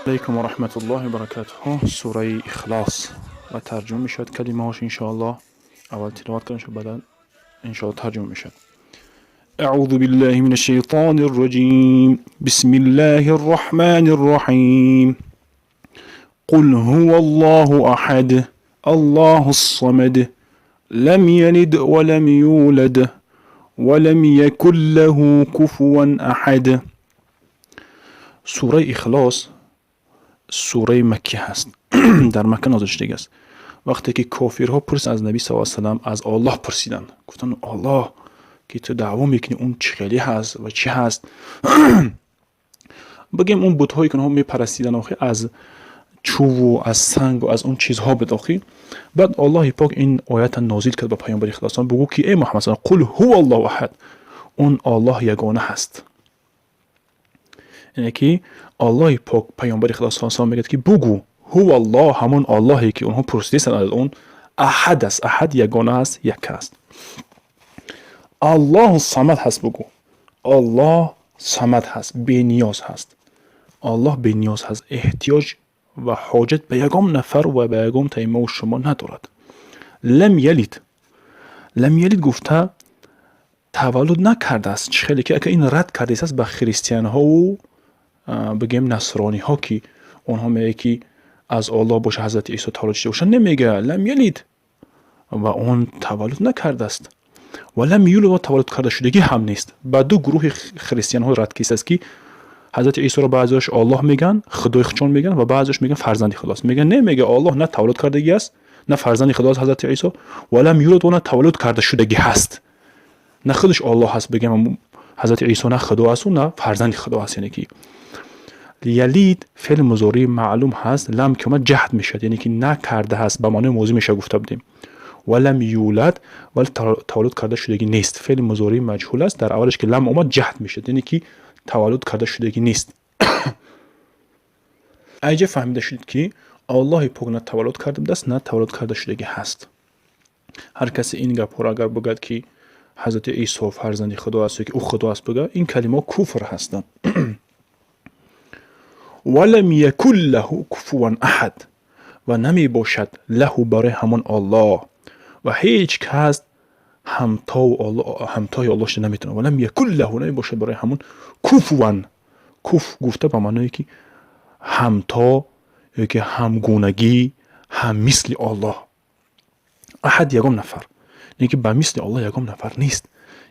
Алейкум ва раҳматуллоҳи ва баракатуҳу. Сураи Ихлос ва тарҷума мешавад калимаҳош, иншоаллоҳ. Аввал тиловат карда мешавад, баъдан, иншоаллоҳ, тарҷума мешавад. أعوذ بالله من الشيطان الرجيم. بسم الله الرحمن الرحيم. قل هو الله أحد، الله الصمد، لم يلد ولم يولد ولم يكن له كفوا أحد. Сураи Ихлос сураи маккӣ ҳаст, дар Макка нозил шудагӣ аст. Вақте ки кофирҳо пурсиданд аз Наби с салам, аз Оллоҳ пурсиданд, гуфтанд: «Оллоҳ ки ту даъво мекунӣ, он чӣ хеле ҳаст ва чӣ ҳаст?» Бигем, он бутҳое ки онҳо мепарастиданд, охи, аз чӯбу аз сангу аз он чизҳо буд, охи. Баъд Аллоҳи пок ин оята нозил кард ба паёмбари Худо: «Бугӯ ки, эй Муҳаммад, قل هو الله أحد», он Оллоҳ ягона ҳаст. Яъне ки Аллоҳи пок паёмбари Худо с мегӯяд ки бугӯ هو الله, ҳамон Аллоҳе ки онҳо пурсидистанд аз он, أحد аст, أحد ягона аст, яка аст, الله الصمد ҳаст. Бугӯ, Аллоҳ самад ҳаст, бениёз ҳаст. Аллоҳ бениёз ҳаст, эҳтиёҷ ва ҳоҷат ба ягон нафар ва ба ягон таи мову шумо надорад. لم يلد, لم يلد гуфта, таваллуд накардааст. Чӣ хеле ки ака ин рад кардааст ба христианҳову, бигем, насрониҳо, ки онҳо мегӯяд ки аз Оллоҳ боша ҳазрати Исо таваллуд шуда бошад. Намегӯяд لم يلد ва он таваллуд накардааст, ولم يولد ва таваллуд карда шудагӣ ҳам нест. Ба ду гурӯҳи христианҳо рад кистааст, ки ҳазрати Исоро баъзеош Оллоҳ мегӯянд, худои худшон мегӯянд, ва баъзеош мегӯянд, фарзанди худост мегӯянд. Не, мега, Оллоҳ на таваллуд кардагӣ аст, на фарзанди худост ҳазрати Исо, ولم يولد ва на таваллуд карда шудагӣ ҳаст, на худаш Оллоҳ ҳаст. Бигем, ҳазрати Исо на худо асту, на фарзанди худо ҳаст. Яъне ки يلد феъли музории маълум ҳаст, لم ки омад, ҷаҳд мешавад, яъне ки накарда ҳаст, ба маънои мозӣ мешавад, гуфта будем. ولم يولد, вале таваллуд карда шудагӣ нест. Феъли музории маҷҳул аст, дар аввалаш ки لم омад, ҷаҳд мешавад, яъне ки таваллуд карда шудагӣ нест. Айҷа фаҳмида шудед, ки Аллоҳи пок на таваллуд карда будааст, на таваллуд карда шудагӣ ҳаст. Ҳар касе ин гапҳоро агар бигӯяд, ки ҳазрати Исо фарзанди худо аст ё ки ӯ худо аст бигӯяд, ин калимаҳо куфр ҳастанд. ولم يكن له كفوا أحد, ва намебошад له барои ҳамон Оллоҳ, ва ҳеҷ кас ҳамтои Оллоҳ шуда наметавонад. ولم يكن له, намебошад барои ҳамон كفوا. كفء гуфта ба маъное ки ҳамто ё ки ҳамгунагӣ, ҳаммисли Оллоҳ, أحد ягон нафар, яъне ки ба мисли Оллоҳ ягон нафар нест,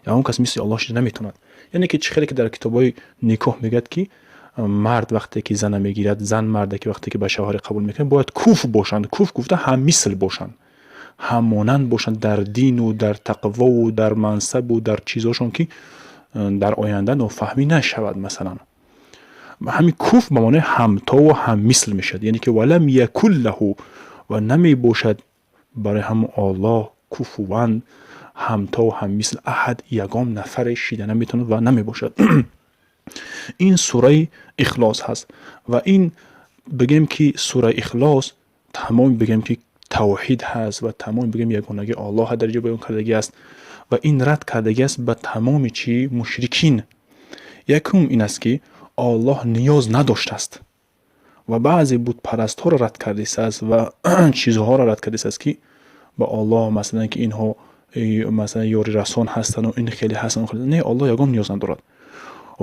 ягон кас мисли Оллоҳ шуда наметавонад. Яъне ки чӣ хеле ки дар китобҳои никоҳ мегӯяд, ки мард вақте ки зана мегирад, зан марде ки вақте ки ба шавҳаре қабул мекунад, бояд куф бошанд. Куф гуфта, ҳаммисл бошанд, ҳаммонанд бошанд дар дину, дар тақвову, дар мансабу, дар чизҳошон, ки дар оянда нофаҳмӣ нашавад. Масалан, ҳамин куф ба маънои ҳамтову ҳаммисл мешавад. Яъне ки ولم يكن له, ва намебошад барои ҳамон Оллоҳ كفوا, ҳамтову ҳаммисл, أحد, ягон нафаре шида наметавонад ва намебошад. Ин сураи Ихлос ҳаст ва ин, бигем ки, сураи Ихлос тамоми, бигем ки, тавҳид ҳаст ва тамоми, бигем, ягонагии Оллоҳ дар ҷо баён кардагӣ аст ва ин рад кардагӣ аст ба тамоми чи мушрикин. Якум ин аст, ки Оллоҳ ниёз надоштааст, ва баъзе бутпарастҳоро рад кардааст ва чизҳоро рад кардааст, ки ба Оллоҳ, масалан, ки инҳо, масалан, ёрирасон ҳастану ин хеле ҳастан. Не, Оллоҳ ягон ниёз надорад.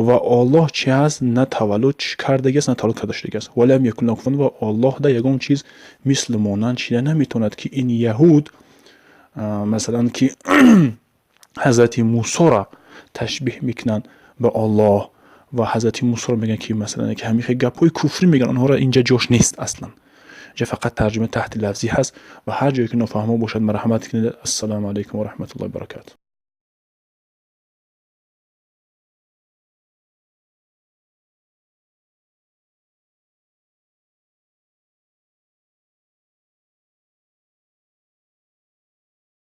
Ва Оллоҳ чи ҳаст? На таваллуд кардагиаст, на таваллуд карда шудагиаст. ولم يكن له كفوا, ва Оллоҳда ягон чиз мислу монанд шида наметавонад, ки ин яҳуд, масалан, ки ҳазрати Мусоро ташбиҳ мекунанд ба Оллоҳ ва ҳазрати Мусоро мегӯянд, ки, масалан, ки ҳамин хел гапҳои куфрӣ мегӯянд. Онҳоро инҷа ҷош нест аслан, инҷа фақат тарҷума таҳти лафзӣ ҳаст ва ҳар ҷое ки нофаҳмо бошад, марҳамат кунед. Ассалому алайкум ва раҳматуллоҳи баракатуҳ.